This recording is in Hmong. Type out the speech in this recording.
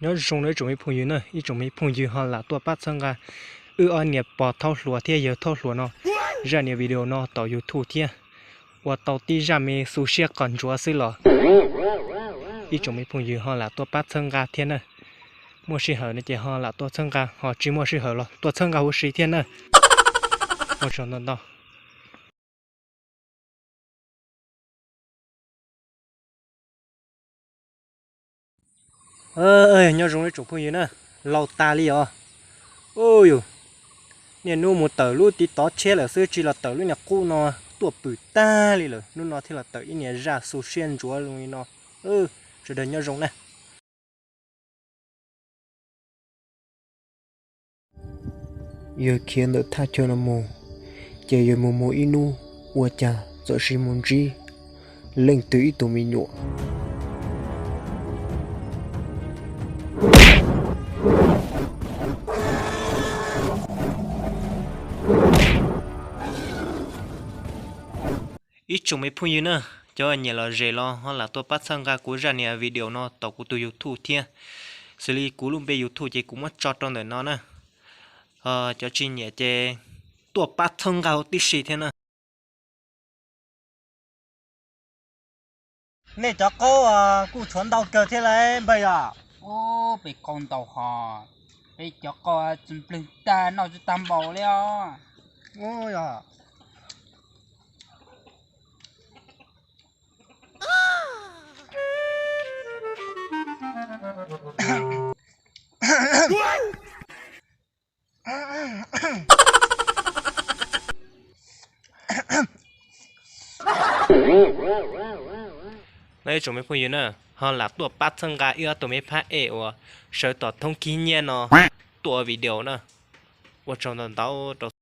Nyob zoo no ib tsoom me phooj ywg na, ib tsoom me phooj ywg ho lam tuaj pab txhawb nqa wb ob niam pog Thaub Hluas thiab yawg Thaub Hluas no zaj niam video no tom YouTube thiab, ua tau tib zaj me xu siab qos ntsuav xwb los ib tsoom me phooj ywg ho lam tuaj pab txhawb nqa thiab na. Muaj sij hawm no ces ho lam tuaj txhawb nqa, ho tsis muaj sij hawm los tuaj txhawb nqa huv si thiab na. Ua tsaug ntau ntau. Nyob zoo ib tsoom phooj ywg na, laus tas li os. Ub yus, niaj hnub mus tawm lub tiv tov tshiab lawm xwb, tsis los tawm lub niag qub no tuaj pwm tag li lawm, hnub no thiaj los tawm ib niag zaj xu siab ntsuav li no. Sawv daws nyob zoo na. Yawg khiav ntawm thaj chaw no mus, ces yawg mus mus ib hnub, ua cas txawm sis mus ntsib leej twg ib tug me nyuam. Ib tsoom me phooj ywg na, cov nyiam lom zem los ho lam tuaj pab txhawb nqa kuv zaj niam video no tom kuv tus YouTube thiab. Xws li kuv lub npe YouTube ces kuv muab tso rau ntawm no na. Cov tsis nyiam ces tuaj pab txhawb nqa huv tib si thiab na. Nej cov qaub kuj tshuav ntau kawg thiab lauj npawg yom. Ub, peb qaub ntau hos, peb cov qaub txiv nplwg tag noj tsis tag npaum li os. No ib tsoom me phooj ywg na, ho lam tuaj pab txhawb nqa wb ob tug me phab ej uas sawv tom thoob khib nyiab no tuaj ua video na. Ua tsaug ntau ntau rau